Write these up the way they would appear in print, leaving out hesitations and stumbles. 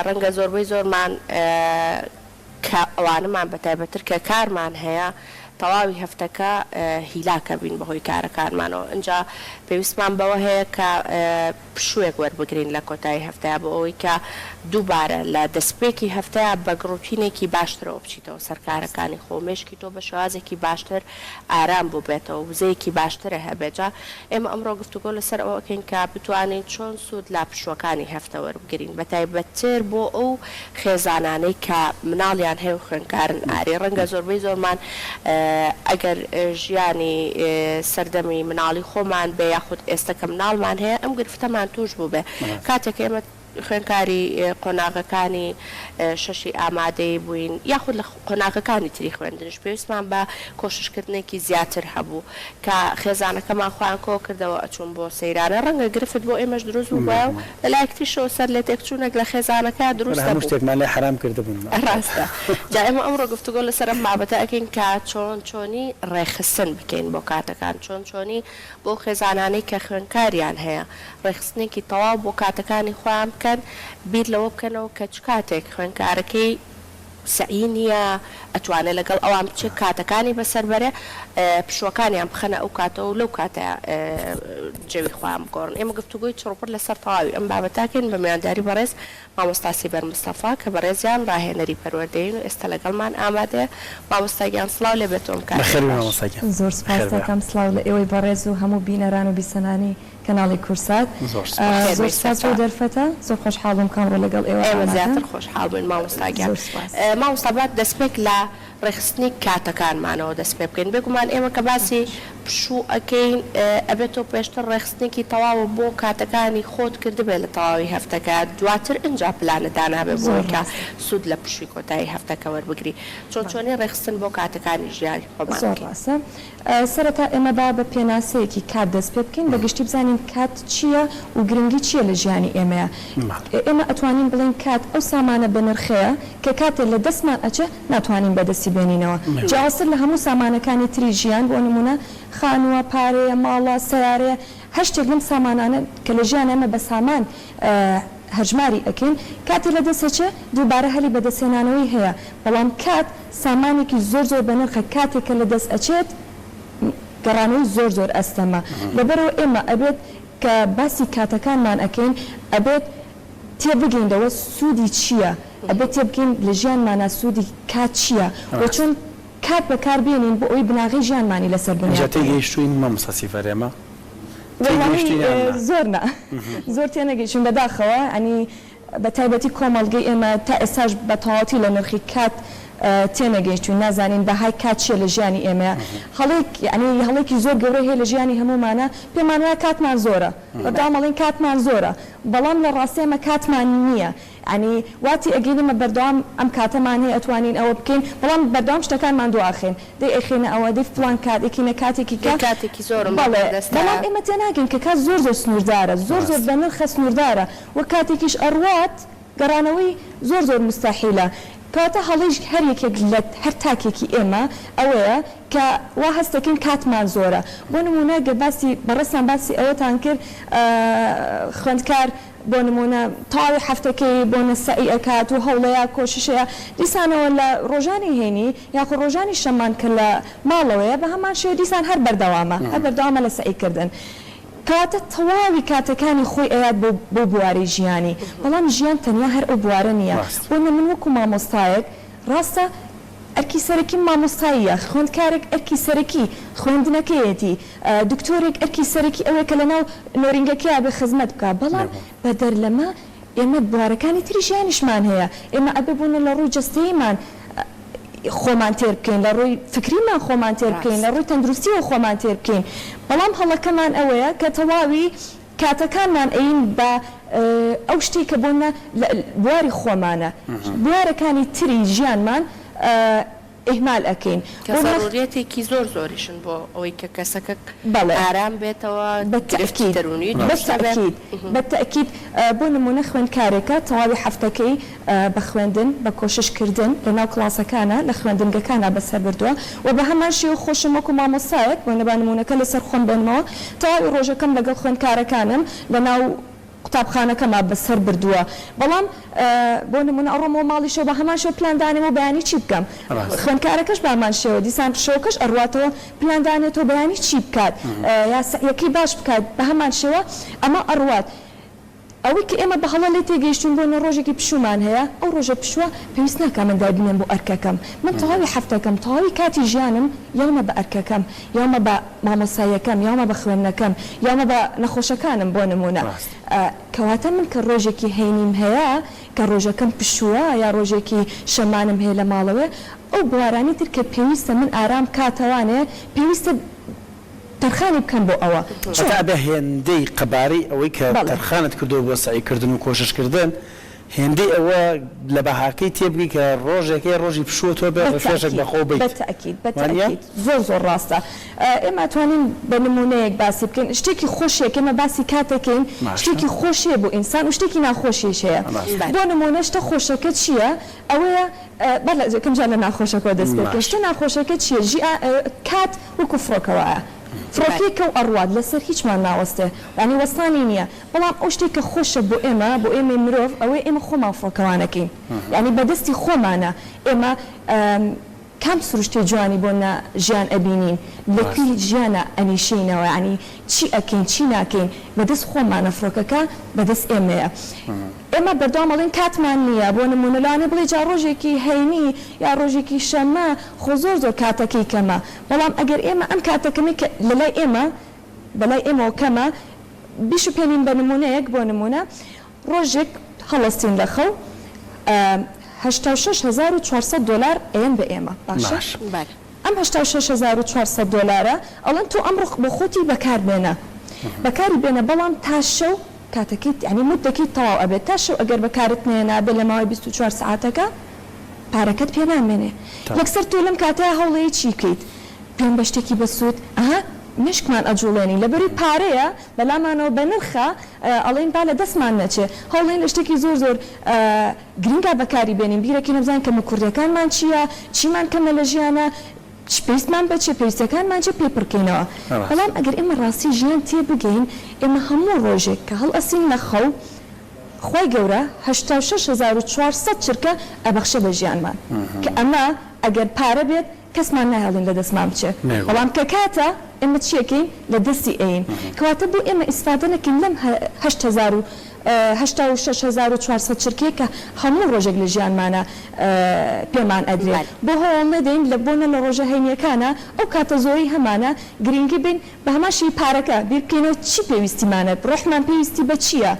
ڕەنگە زۆربەی زۆرمان کە ئەوانەمان بە تایبەتتر کە کارمان هەیە تەواوی هەفتەکە هیلاکە بین بەهۆی کارەکانمانەوە ئینجا پێویستمان بەوە هەیە کە پشووێک وەربگرین لە کۆتایی هەفتەیا بۆ ئەوەی کە دووبارە لە دەستپێکی هەفتەیا بە ڕوتینێکی باشترەوە بچیتەوە سەر کارەکانی خۆ مێشکی تۆ بە شێوازێکی باشتر ئارام بووبێتەوە وزەیەکی باشترە هەبێ جا ئێمە ئەمڕۆ گفتوگۆ لەسەر ئەوە ئەکەین کە بتوانین چۆن سوود لە پشووەکانی هەفتە وەربگرین بەتایبەتتر بۆ ئەو خێزانانەی کە مناڵیان هەیە و خوێندکارن ئاری ڕەنگە زۆربەی زۆرمان ئەگەر ژیانی سەردەمی مناڵی خۆمان بێ یاخود ئێستە کە مناڵمان هەیە ئەم گرفتەمان توش بووبێ کاتێک ئێمە خوێندکاری قۆناغەکانی شەشی ئامادەیی بووین یاخود لە قۆناغەکانی تری خوێندنیش پێویستمان بە کۆششکردنێکی زیاتر هەبوو کە خێزانەکەمان خۆیان کۆکردەوە ئەچوون بۆ سەیرانە ڕەنگە گرفت بۆ ئێمەش دروست بووبایە و لە لایەک تریشەوە سەر لێتێکچوونێک لە خێزانەکە دروست هەموو دەبوو. شتێکمان لێ حەرام کردبوون. ڕاستە. جا ئێمە ئەمڕۆ گفتوگۆ لەسەر ئەم بابەتە ئەکەین کە چۆن چۆنی ڕێکخستن بکەین بۆ کاتەکان، چۆن چۆنی بۆ خێزانانەی کە خوێندکاریان هەیە ڕێکخستنێکی تەواو بۆ کاتەکانی خۆیان بکەن، بیر لەوە بکەنەوە کە چ کاتێک خوێندکارەکەی سەعی نییە ئەتوانێ لەگەڵ ئەوان بچێ کاتەکانی بەسەر بەرێ پشووەکانیان بخەنە ئەو کاتەوە و لەو کاتە جەوی خۆیان بگۆڕن. ئێمە گفتوگۆی چڕوپڕ لەسەر تەواوی ئەم بابەتە ئەکەین بە میوانداری بەڕێز مامۆستا سیبەر مستەفا کە بەڕێزیان ڕاهێنەری پەروەردەیین و ئێستا لەگەڵمان ئامادەیە. مامۆستا گیان سڵاو لێ بێت و ئەم کاتەت بەخێربێی باش. مامۆستا گیان. زۆر سوپاست بەخێربێ. دەکەم سڵاو لە ئێوەی بەڕێز و هەموو بینەران و بیسەرانی کەناڵی کورسات. زۆر سوپاس. بەخێر زۆر بێی سوپاس بۆ سەرچاوە. دەرفەتە زۆر خۆشحاڵ بووم کە ئەمڕۆ لەگەڵ ئێوە ئێمە ئامادەم. زیاتر خۆشحاڵ بووین مامۆستا گیان. زۆر سوپاس. مامۆستا با دەستپێک لە ڕێکخستنی کاتەکانمانەوە دەست پێ بکەین بێگومان ئێمە کە باسی پشوو ئەکەین ئەبێت تۆ پێشتر ڕێکخستنێکی تەواوت بۆ کاتەکانی خۆت کردبێ لە تەواوی هەفتەکە دواتر ئینجا پلانت دانابێ بۆ زۆر ئەوەی کە ڕاستە. سوود لە پشووی کۆتایی هەفتەکە وەربگری چۆن بەڵێ. چۆنی ڕێکخستن بۆ کاتەکانی ژیانی خۆمان زۆر بکەین. ڕاستە. سەرەتا ئێمە با بە پێناسەیەکی کات دەست پێ بکەین، بە گشتی بزانین کات چییە و گرنگی چییە لە ژیانی ئێمەیا. ئێمە ئەتوانین بڵێین کات ئەو سامانە بەنرخەیە کە کاتێ لە دەستمان ئەچێ ناتوانین بەدەستی بێنینەوە. جیاوازتر لە هەموو سامانەکانی تری ژیان، بۆ نموونە خانووە، پارەیە، ماڵە، سەیارەیە، هەر شتێک لەم سامانانە کە لە ژیانا ئێمە بە سامان هەژماری ئەکەین، کاتێ لە دەست ئەچێ دووبارە هەلی بەدەستهێنانەوەی هەیە، بەڵام کات سامانێکی زۆر زۆر بەنرخە کاتێک کە لە دەست ئەچێت گەڕانەوەی زۆر زۆر ئەستەمە لەبەرئەوە ئێمە ئەبێت کە باسی کاتەکانمان ئەکەین ئەبێت تێبگەین لەوە سوودی چییە ئەبێت تێبگەین لە ژیانمانا سوودی کات چییە و چۆن کات بەکار بێنین بۆ ئەوەی بناغەی ژیانمانی لەسەر ئینجا بنیات بنێین. تێگەیشتووین مامۆستا سیڤەر ئێمە وەڵاهی تێگەیشتووین یان نا؟ زۆر نا زۆر تێنەگەیشتوین بەداخەوە یانی بە تایبەتی کۆمەڵگەی ئێمە تا ئێستاش بە تەواوەتی لە نرخی کات تێنەگەیشتوین نازانین بەهای کات چیە لە ژیانی ئێمەیا هەڵەیەک یانی هەڵەیەکی زۆر گەورە هەیە لە ژیانی هەموومانا پێمان وایە کاتمان زۆرە بەردەوام ئەڵێین کاتمان زۆرە بەڵام لە ڕاستی ئێمە کاتمان نییە یانی وا تێئەگەین ئێمە بەردەوام ئەم کاتەمان هەیە ئەتوانین ئەوە بکەین بەڵام بەردەوام شتەکانمان دواخەین دەی ئەیخەینە ئەوە دەی فڵان کات ئەیکەینە کاتێکی کە دەی کاتێکی زۆرم بەڵێ لەبەر دەستە. بەڵام ئێمە تێناگەین کە کات زۆر زۆر سنووردارە زۆر زۆر ڕاستە. بەنرخە سنووردارە وە کاتێکیش ئەڕوات گەڕانەوەی زۆر زۆر موستەحیلە کەواتە هەڵەی هەر یەکێک لە هەر تاکێکی ئێمە ئەوەیە کە وا هەست دەکەین کاتمان زۆرە بۆ نموونە گەر باسی بەڕێزتان باسی ئەوەتان کرد خوێندکار بۆ نموونە تەواوی هەفتەکەی بۆ نە سەعی ئەکات و هەوڵەیە کۆششەیە دیسانەوە لە ڕۆژانی هەینی یاخود ڕۆژانی شەممان کە لە ماڵەوەیە بە هەمان شێوە دیسان هەر بەردەوامە هەر بەردەوامە لە سەعی کردن کەواتە تەواوی کاتەکانی خۆی ئەیات بۆ بەو بوارەی ژیانی بەڵام ژیان تەنیا هەر ئەو بوارە نییە ڕاستە. بۆ نە من وەکو مامۆستایەک ڕاستە ئەرکی سەرەکیم مامۆستاییە خوێندکارێک ئەرکی سەرەکی خوێندنەکەیەتی دکتۆرێک ئەرکی سەرەکی ئەوەیە کە لەناو نۆرینگەکەیا بێ خزمەت بکا بەڵام بەدەر لەمە ئێمە بوارەکانی تری ژیانیشمان هەیە ئێمە ئەبێ بۆنە لە ڕووی جەستەییمان خۆمان تێر بکەین لە ڕووی فکریمان خۆمان تێر بکەین لە ڕاست. ڕووی تەندروستیەوە خۆمان تێر بکەین بەڵام هەڵەکەمان ئەوەیە کە تەواوی کاتەکانمان ئەیین بە ئەو شتەی کە بۆنە لە بواری خۆمانە بوارەکانی تری ژیانمان ئیهمال ئەکەین کە بۆ نە. زەروریەتێکی زۆر زۆریشن بۆ ئەوەی کە کەسەکە بەڵێ. ئارام بێتەوە بە گرفتی تەئکید دەروونی بە دروست نەبێ. تەئکید بە تەئکید بۆ نموونە خوێندکارێکە تەواوی هەفتەکەی بە خوێندن بە کۆشش کردن لە ناو کڵاسەکانا لە خوێندنگەکانا بەسەر بردووە و بە هەمان شێوە خۆشم وەکو مامۆستایەک بۆ نە با نموونەکە لەسەر خۆم بێنمەوە تەواوی ڕۆژەکەم لەگەڵ خوێندکارەکانم لە ناو. قوتابخانەکەما بەسەر بردووە بەڵام بۆ نمونە ئەڕۆمەوە ماڵیشەوە بە هەمان شێوە پلان دانێم و بەیانی چی بکەم خوێندکارەکەش بە هەمان شێوە دیسان شەوەکەش ئەڕواتەوە پلان دانێتەوە بەیانی چی بکات یا سەعیەکەی باش بکات بە هەمان شێوە ئەمە ئەڕوات. ئەوەی کە ئێمە بە هەڵە لێی تێگەیشتووین بۆ نە ڕۆژێکی پشوومان هەیە، ئەو ڕۆژە پشووە پێویست ناکا من دایبنێم بۆ ئەرکەکەم، من تەواوی هەفتەکەم، تەواوی کاتی ژیانم یاومە بە ئەرکەکەم، یاومە بە مامۆستاییەکەم، یاومە بە خوێندنەکەم، یاومە بە نەخۆشەکانم بۆ نموونە. کەواتە من کە ڕۆژێکی هەینیم هەیە، کە ڕۆژەکەم پشووە یا ڕۆژێکی شەمانم هەیە لە ماڵەوێ، ئەو بوارانەی تر کە پێویستە من ئارام کاتەوانێ، پێویستە تەرخانی بکەم بۆ ئەوە. چۆن؟ هەتا ئەبێ هێندەی قەبارەی ئەوەی کە تەرخانت کردووە بۆ سەعی کردن و کۆشش کردن، هێندەی ئەوە لە بەهاکەی تێبگەی کە ڕۆژێک هەیە ڕۆژی پشووە تۆ بێ ڕیفرێشێک بە خۆ بەیت. بەتەئکید، وانیە؟ بەتەئکید. زۆر زۆر ڕاستە. ئێمە ئەتوانین بە نموونەیەک باسی بکەین. شتێکی خۆشیە کە ئێمە باسی کات دەکەین، شتێکی خۆش هەیە بۆ ئینسان و شتێکی ناخۆشیش هەیە. بۆ نموونە شتە خۆشەکە چییە؟ ئەوەیە با لە یەکەم جار لە ناخۆشەکەوە دەست پێ بکەین. شتە ناخۆشەکە چییە؟ ژیان کات وەکو فڕۆکە وایە. فڕۆکەیەکە و ئەڕوات لەسەر هیچمان ناوەستێ. یانی وەستانی نییە. بەڵام ئەو شتەی کە خۆشە بۆ ئێمە، بۆ ئێمەی مرۆڤ ئەوەیە ئێمە خۆمان فڕۆکەوانەکەین. یانی بە دەستی خۆمانە ئێمە کام سروشتی جوانی بۆ نا ژیان ئەبینین، لە کوێی ژیانا ئەنیشینەوە یانی چی ئەکەین چی ناکەین بە دەست خۆمانە فڕۆکەکە بە دەست ئێمەیە. ئێمە بەردەوام ئەڵێین کاتمان نییە، بۆ نموونە لەوانەیە بڵێی جا ڕۆژێکی هەینی یا ڕۆژێکی شەممە خۆ زۆر زۆر کاتەکەی کەمە، بەڵام ئەگەر ئێمە ئەم کاتە کەمەی کە لە لای ئێمە بە لای ئێمەوە کەمە بیشوبهێنین بە نموونەیەک، بۆ نموونە ڕۆژێک هەڵەستین لە خەو 86400 دۆلار ئەیەن بە ئێمە باشە؟ ئەم 86400 دۆلارە ئەڵێن تۆ ئەمڕۆ بۆ خۆتی بەکار بێنە بەکاری بێنە بەڵام تا شەو کاتەکەی یانی موددەکەی تەواو ئەبێت تا شەو ئەگەر بەکارت نەیەنابێ لە ماوەی 24 سەعاتەکە پارەکەت پێ نامێنێ یەکسەر تۆ لەم کاتەیا هەوڵەیەی چی بکەیت پێم بە شتێکی بەسوود ئەها مێشکمان ئەجوڵێنین لەبەری پارەیە بەلامانەوە بەنرخە ئەڵێین با لە دەستمان نەچێ هەوڵێین لە شتێکی زۆر زۆر گرنگا بەکاری بێنین بیرەکەینەوە بزانین کەموکوڕیەکانمان چیە چیمان کەمە لە ژیانا چ پێویستمان بە چیە پێویستیەکانمان چیە پێی پڕکەینەوە بەڵام ئەگەر ئێمە ڕاستی ژیان تێبگەین ئێمە هەموو ڕۆژێک کە هەڵئەسین لە خەو خوای گەورە 86400 چرکە ئەبەخشێ بە ژیانمان کە ئەمە ئەگەر پارە بێت کەسمان ناهێڵین لە دەستمان بچێ بەڵام کە کاتە ئێمە چی ئەکەین لە دەستی ئەیەین کەواتە بۆ ئێمە ئیسفادە نەکەین لەم 8000 و 86400 چرکەیە کە هەموو ڕۆژێک لە ژیانمانا پێمان ئەدرێ بۆ هەوڵ نەدەین لە بۆنە لە ڕۆژە هەینیەکانا ئەو کاتە زۆرەی هەمانە گرینگی بەین بە هەمان شێوەی پارەکە بیر بکەینەوە چی پێویستیمانە ڕۆحمان پێویستی بە چیە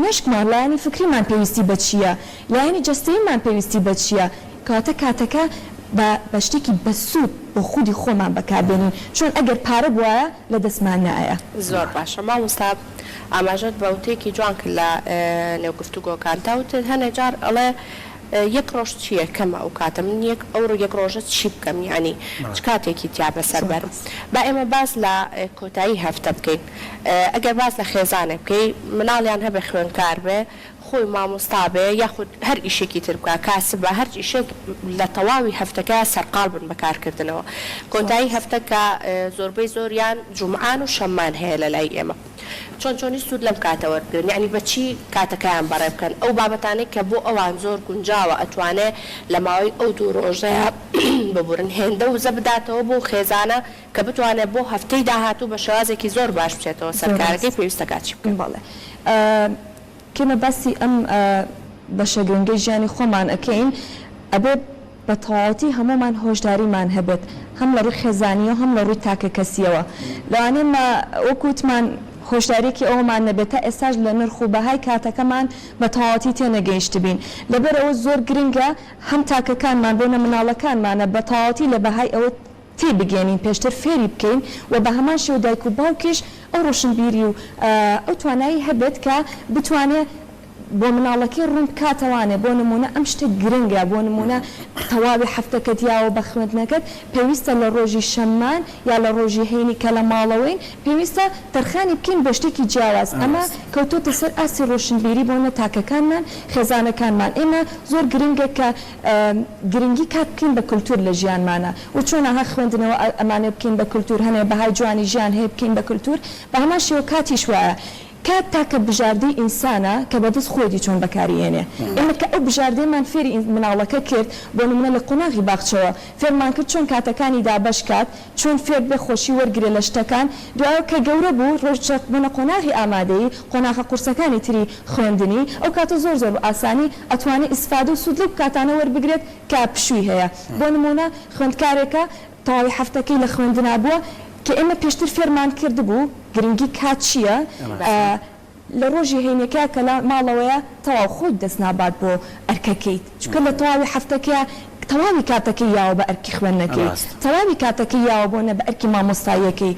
مێشکمان لایەنی فکریمان پێویستی بە چیە لایەنی جەستەییمان پێویستی بە چیە کەواتە کاتەکە با بە شتێکی بەسوود بۆ خودی خۆمان بەکار بێنین چۆن ئەگەر پارە بوایە لە دەستمان نایە. زۆر باشە مامۆستا ئاماژەت بە وتەیەکی جوان کرد لە نێو گفتوگۆکانتا وتت هەنێ جار ئەڵێ یەک ڕۆژ چیە کەمە ئەو کاتە من یەک ئەو یەک ڕۆژە چی بکەم یانی چ کاتێکی تیا بەسەر بەرم با ئێمە باس لە کۆتایی هەفتە بکەین ئەگەر باس لە خێزانێک بکەی مناڵیان هەبێ خوێنکار بێ خۆی مامۆستا بێ یاخود هەر ئیشێکی تر بکا کاسبە هەر ئیشێک لە تەواوی هەفتەکەیا سەرقاڵ بن بە کارکردنەوە کۆتایی هەفتە کە زۆربەی زۆریان جومعان و شەممان هەیە لە لای ئێمە چۆن چۆنی سوود لەم کاتە وەربگرن یەعنی بە چی کاتەکەیان بەڕێ بکەن ئەو بابەتانەی کە بۆ ئەوان زۆر گونجاوە ئەتوانێ لە ماوەی ئەو دوو ڕۆژەیا ببورن هێندە وزە بداتەوە بۆ خێزانە کە بتوانێ بۆ هەفتەی داهاتوو بە شێوازێکی زۆر باش بچێتەوە سەر کارەکەی پێویستە کات چی بکات؟ بەڵێ کێمە باسی ئەم بەشە گرنگەی ژیانی خۆمان ئەکەین ئەبێ بە تەواوەتی هەموومان هۆشداریمان هەبێت هەم لە ڕووی خێزانیەوە هەم لە ڕووی تاکەکەسیەوە لەوانەیە مە وەکو وتمان هۆشداریەکی ئەوەمان نەبێت تا ئێستاش لە نرخ و بەهای کاتەکەمان بە تەواوەتی تێنەگەیشتبین لەبەر ئەوە زۆر گرنگە هەم تاکەکانمان بۆنە مناڵەکانمانە بە تەواوەتی لە بەهای ئەوە تێبگەیەنین پێشتر فێری بکەین و بە هەمان شێوە دایک و باوکیش ئەو ڕۆشنبیری و ئەو توانایی هەبێت کە بتوانێ بۆ مناڵەکەی ڕوون بکاتەوانێ بۆ نموونە ئەم شتە گرنگە بۆ نموونە تەواوی هەفتەکەت یاوە بە خوێندنەکەت پێویستە لە ڕۆژی شەممان یا لە ڕۆژی هەینی کە لە ماڵەوەین پێویستە تەرخانی بکەین بۆ شتێکی جیاواز ئەمە کەوتۆتە سەر ئاستی ڕۆشنبیری بۆ نە تاکەکانمان خێزانەکانمان ئێمە زۆر گرنگە کە گرنگی کات بکەین بە کلتور لە ژیانمانا و چۆن ئەها خوێندنەوە ئەمانەوێ بکەین بە کلتور هەنێ بەهای جوانی ژیان هەیە بکەین بە کلتور بە هەمان شێوە کاتیش وایە. کات تاکە بژاردەی ئینسانە کە بەدەست خۆیەتی چۆن بەکاری ئێنێ. ئێمە کە ئەو بژاردەیەمان فێری مناڵەکە کرد، بۆ نمونە لە قۆناغی باخچەوە فێرمان کرد چۆن کاتەکانی دابەش کات، چۆن فێر بێ خۆشی وەرگرێ لە شتەکان، دوایەوە کە گەورە بوو ڕۆیشتە بۆنە قۆناغی ئامادەیی، قۆناغە قورسەکانی تری خوێندنی، ئەو کاتە زۆر زۆر بە ئاسانی ئەتوانێ ئیسفادە و سوود لەو کاتانە وەربگرێت کە پشووی هەیە. بۆ نموونە خوێندکارێکە تەواوی هەفتەکەی لە خوێندنا بووە، کە ئێمە پێشتر فێرمان کردبوو گرنگی کات چییە، لە ڕۆژی هەینیەکەیا کە لە ماڵەوەیە تەواو خۆت دەست نابات بۆ ئەرکەکەیت چونکە لە تەواوی هەفتەکەیا تەواوی کاتەکەی یاوە بە ئەرکی خوێندنەکەی تەواوی کاتەکەی یاوە بۆ نە بە ئەرکی مامۆستاییەکەی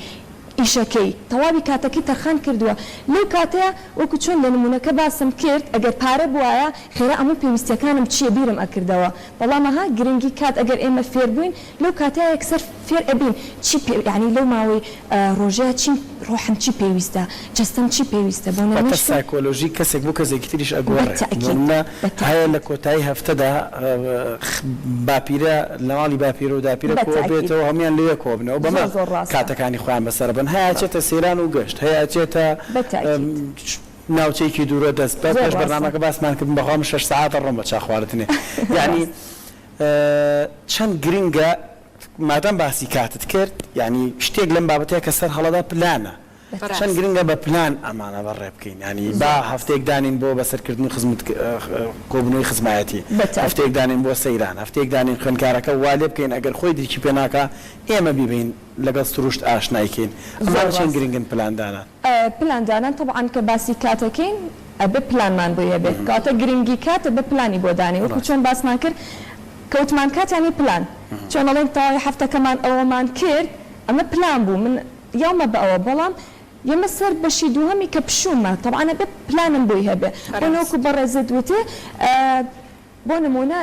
ئیشەکەی تەواوی کاتەکەی تەرخان کردووە لەو کاتەیا وەکو چۆن لە نمونەکە باسم کرد ئەگەر پارە بوایە خێرا ئەموو پێویستیەکانم چیە بیرم ئەکردەوە بەڵام ئەها گرنگی کات ئەگەر ئێمە فێر بووین لەو کاتەیا یەکسەر فێر ئەبین چی پێ یانی لەو ماوەی ڕۆژەیا چیم ڕۆحم چی پێویستە جەستەم چی پێویستە بۆ واتە نەمێشکم سایکۆلۆژی کەسێک بۆ کەسێکی تریش بە ئەگۆڕێ بۆ تەئکید نمونە بە هەیە تەئکید. لە کۆتایی هەفتەدا باپیرە لە ماڵی باپیرە و داپیرە بە کۆ تەئکید. ئەبێتەوە هەموویان لەوێ کۆ ئەبنەوە بەمە زۆر زۆر ڕاستە. کاتەکانی خۆیان بەسەر ئەبەن هەیە ئەچێتە سەیران و گەشت هەیە ئەچێتە بە تەئکید. ناوچەیەکی دوورە دەست بە زۆر پێش ڕاستە. بەرنامەکە باسمان کرد من بەخوا من شەش سەعات ئەڕۆم بە چا خواردنێ یانی ڕاستە. چەند گرنگە مادام باسی کاتت کرد یانی شتێک لەم بابەتەیە کە سەر هەڵەدا پلانە چەند گرنگە بە پلان ئەمانە بەڕێ بکەین یانی با هەفتەیەک دانێین بۆ بەسەرکردنی خزمت کۆبوونەوەی خزمایەتی هەفتەیەک دانێین بۆ سەیران هەفتەیەک دانێین خوێندکارەکە وا لێ بکەین ئەگەر خۆی درکی پێ ناکا ئێمە بیبەین لەگەڵ سروشت ئاشنای کەین ئەمانە چەند گرنگن پلان دانان. پلان دانان تەبعەن کە باسی کات ئەکەین ئەبێ پلانمان بۆی هەبێ کەواتە گرنگی کات ئەبێ پلانی بۆ دانێی وەکو چۆن باسمان کرد کە وتمان کات یانی پلان چۆن ئەڵێن تەواوی هەفتەکەمان ئەوەمان کرد ئەمە پلان بوو من یاومە بە ئەوە بەڵام یەمە سەر بەشی دووهەمی کە پشوومە تەبعەن ئەبێ پلانم بۆی هەبێ بۆ نەوەکو بەڕێزت وتێ بۆ نموونە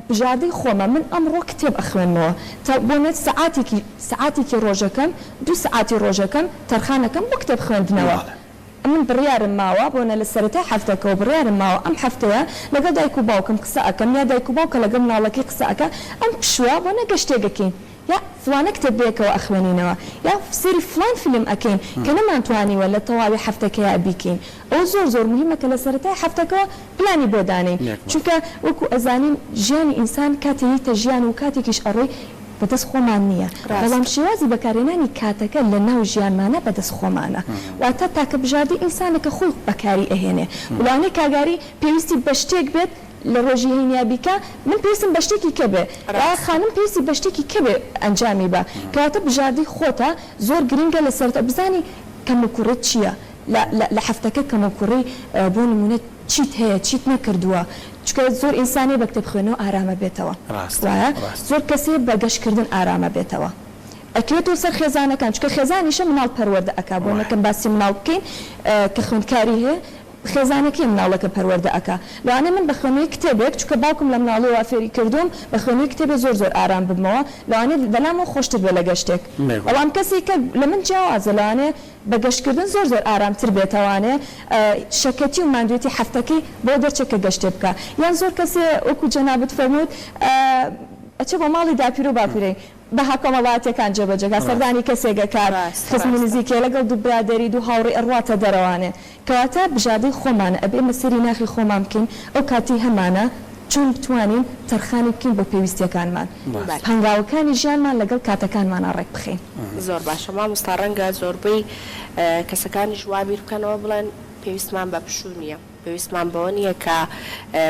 بژاردەی خۆمە من ئەمڕۆ کتێب ئەخوێنمەوە تا بۆ نە سەعاتێکی سەعاتێکی ڕۆژەکەم دوو سەعاتی ڕۆژەکەم تەرخان ئەکەم بۆ کتێب خوێندنەوە من بڕیارم ماوە بۆ نە لە سەرەتای هەفتەکەوە بڕیارم ماوە ئەم هەفتەیە لەگەڵ دایک و باوکم قسە ئەکەم یا دایک و باوکە لەگەڵ مناڵەکەی قسە ئەکا ئەم پشووە بۆ نە گەشتێک ئەکەین یا فڵانە کتێب بەیەکەوە ئەخوێنینەوە یا سەیری فڵان فیلم ئەکەین کە نەمانتوانیوە لە تەواوی هەفتەکەیا بیکەین ئەوە زۆر زۆر موهیمە کە لە سەرەتای هەفتەکەوە پلانی بۆ دانێین چونکە وەکو ئەزانین ژیانی ئینسان کاتێ یەیتە ژیان و کاتێکیش ئەڕۆی بەدەست خۆمان نییە بەڵام شێوازی بەکارهێنانی کاتەکە لە ناو ژیانمانا بەدەست خۆمانە واتە تاکە بژاردەی ئینسانە کە خۆی بەکاری ئەهێنێ لەوانەیە کاگاری پێویستی بە شتێک بێت لە ڕۆژی هەینیا بیکا من پێویستم بە شتێکی کە بێ یا خانم پێویستی بە شتێکی کە بێ ئەنجامی با کەواتە بژاردەی خۆتە زۆر گرنگە لە سەرەتا بزانی کەموکوڕیت چییە لە لە لە هەفتەکە کەموکوڕی بۆ نموونە چیت هەیە چیت نەکردووە چونکە زۆر ئینسان هەیە بە کتێب خوێندنەوە ئارامە بێتەوە وایە زۆر کەس هەیە بە گەشتکردن ئارامە بێتەوە ئەکەوێتەوە سەر خێزانەکان چونکە خێزانیشە مناڵ پەروەردە ئەکا بۆ نەکەم باسی مناڵ بکەین کە خوێندکاری هەیە خێزانەکەی مناڵەکە پەروەردە ئەکا لەوانەیە من بە خوێندنەوەی کتێبێک چونکە باوکم لە مناڵیەوە فێری کردووم بە خوێندنەوەی کتێبێ زۆر زۆر ئارام ببمەوە لەوانەیە بەلامەوە خۆشتر بێ لە گەشتێک بەڵام کەسی کە لە من جیاوازە لەوانەیە بە گەشتکردن زۆر زۆر ئارامتر بێتەوانێ شەکەتی و ماندوێتی هەفتەکەی بۆ دەرچێ کە گەشتێ بکا یان زۆر کەسێ وەکو جەنابت فەرمووت ئەچێ بۆ ماڵی داپیرە و باپیرەی بەها کۆمەڵایەتیەکان جێبەجێ کا سەردانی کەسێک ئەکات خزم و نزیکێ لەگەڵ دوو برادەری دوو هاوڕێی ئەڕواتە دەرەوانێ کەواتە بژاردەی خۆمانە ئەبێ ئێمە سەیری ناخی خۆمان بکەین ئەو کاتەی هەمانە چۆن بتوانین تەرخانی بکەین بۆ پێویستیەکانمان هەنگاوەکانی ژیانمان لەگەڵ کاتەکانمانا ڕێک بخەین. زۆر باشە مامۆستا ڕەنگە زۆربەی کەسەکانیش وا بیر بکەنەوە بڵێن پێویستمان بە پشوو نییە پێویستمان بەوە نییە کە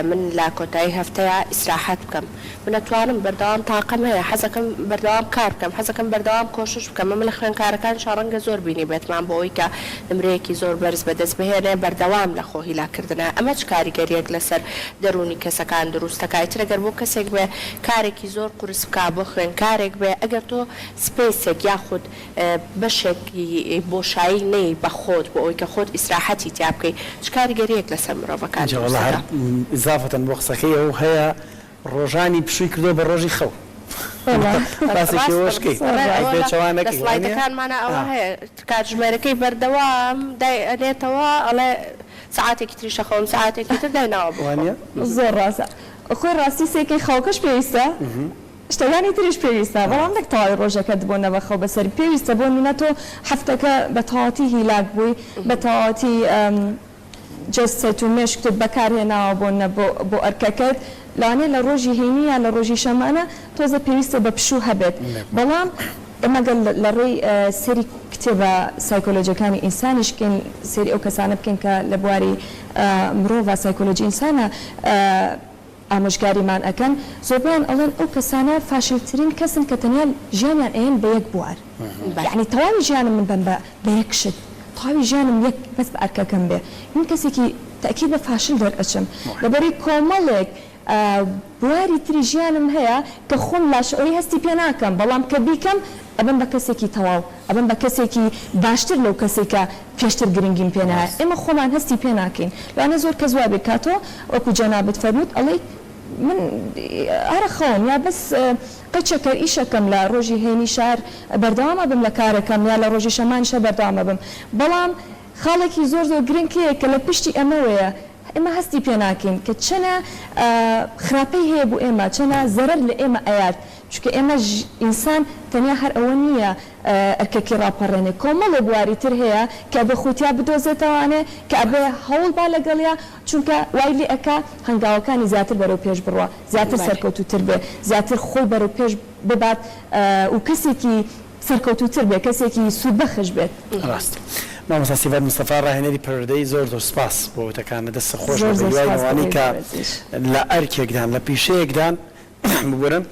من لە کۆتایی هەفتەیا ئیسراحەت بکەم من ئەتوانم بەردەوام تاقەم هەیە حەزەکەم بەردەوام کار بکەم حەزەکەم بەردەوام کۆشش بکەم ئەمە لە خوێندکارەکانیشا ڕەنگە زۆر بینیبێتمان بۆ ئەوەی کە نمرەیەکی زۆر بەرز بەدەست بهێنێ بەردەوام لە خۆ هیلاک کردنە ئەمە چ کاریگەریەک لەسەر دەروونی کەسەکان دروست دەکا ئیتر ئەگەر بۆ کەسێک بێ کارێکی زۆر قورس بکا بۆ خوێندکارێک بێ ئەگەر تۆ space ێک یاخود بەشێکی بۆشایی نەی بە خۆت بۆ ئەوەی کە خۆت ئیسراحەتی تیا بکەی چ کاریگەریەک لەسەر مرۆڤەکان ئینجا دروست وەڵا هەر دەکا؟ ئیزافەتەن بۆ قسەکەی ئەو هەیە ڕۆژانی پشووی کردووە بە ڕۆژی خەو باسێکی ئەوەش کەی ئەوە لە پێچەوانەکەی وانیە؟ سڵایدەکانمانا ئەوە هەیە کاتژمێرەکەی بەردەوام دای ئەنێتەوە ئەڵێ سەعاتێکی تریش ئەخەوم سەعاتێکی تر دایناوە بخۆم. وانیە؟ زۆر ڕاستە خۆی ڕاستی سێکەی خەوەکەش پێویستە. شتەکانی تریش پێویستە بەڵام نەک تەواوی ڕۆژەکەت بۆ نەبەخەو بەسەر پێویستە بۆ نمونە تۆ هەفتەکە بە تەواوەتی هیلاک بووی بە تەواوەتی جەستەت و مێشکتت بەکار هێناوە بۆ نە بۆ ئەرکەکەت لەوانەیە لە ڕۆژی هەینی یا لە ڕۆژی شەمانە تۆزە پێویستە بە پشوو هەبێت بەڵام ئێمە گەر لە ڕێی سەیری کتێبە سایکۆلۆجیەکانی ئینسانیش بکەین سەیری ئەو کەسانە بکەین کە لە بواری مرۆڤا سایکۆلۆجی ئینسانە ئامۆژگاریمان ئەکەن زۆربەیان ئەڵێن ئەو کەسانە فاشلترین کەسن کە تەنیا ژیانیان ئەیەن بە یەک بوار یەعنی تەواوی ژیانم من بەم بە بە یەک شت تەواوی ژیانم یەک بەس بە ئەرکەکەم بێ من کەسێکی تەئکید بە فاشل دەرئەچم لەبەرەی کۆمەڵێک بواری تری ژیانم هەیە کە خۆم لاشعوری هەستی پێ ناکەم بەڵام کە بیکەم ئەبم بە کەسێکی تەواو ئەبم بە کەسێکی باشتر لەو کەسەی کە پێشتر گرنگیم پێ نایە ئێمە خۆمان هەستی پێ ناکەین لەوانەیە زۆر کەس وا بیرکاتەوە وەکو جەنابت فەرمووت ئەڵێیت من هەر خەوم یا بەس قەچەکەر ئیشەکەم لە ڕۆژی هەینیشا هەر بەردەوام ئەبم لە کارەکەم یا لە ڕۆژی شەمانیشا بەردەوام ئەبم بەڵام خاڵێکی زۆر زۆر گرنگ هەیە کە لە پشتی ئەمەوەیە ئێمە هەستی پێ ناکەین کە چەنە خراپەی هەیە بۆ ئێمە چەنە زەرەر لە ئێمە ئەیات چونکە ئێمە ئینسان تەنیا هەر ئەوە نییە ئەرکەکەی ڕاپەڕێنێ کۆمەڵێ بواری تر هەیە کە ئەبێ خۆی تیا بدۆزێتەوانێ کە ئەبێ هەوڵ با لەگەڵیا چونکە وای لێ ئەکا هەنگاوەکانی زیاتر بەرەو پێش بڕوا زیاتر سەرکەوتووتر بێ زیاتر خۆی بەرەو پێش ببات و کەسێکی سەرکەوتووتر بێت، کەسێکی سوودبەخش بێت. ڕاستە. مامۆستا سیڤەر مستەفا ڕاهێنەری پەروەردەیی زۆر زۆر سپاس بۆ وتەکانت دەستت خۆش زۆر بێت زۆر بە هیوای سپاس بۆ ئەوانەی ئێوەی کە بەڕێزیش. لە ئەرکێکدان لە پیشەیەکدان ببورن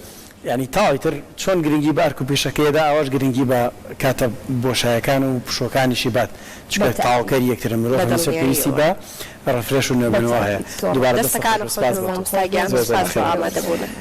یانی تەواو ئیتر چۆن گرنگی بە ئەرک و پیشەکەی ئەدا ئاواش گرنگی بە کاتە بۆشایەکان و پشووەکانیشی بات چونکە بە تەئکید. تەواوکەری یەکترن مرۆڤ بە هەمیشە پێویستی دڵنیاییەوە. بە ڕفرێش و بە نوێبوونەوە هەیە تەئکید. زۆر دووبارە دەستت دەستەکانت خۆش بێت خۆش سپاس بێ بۆ تۆ مامۆستا گیان زۆر زۆر سوپاس بۆ بەخێربێی. ئامادەبوونت.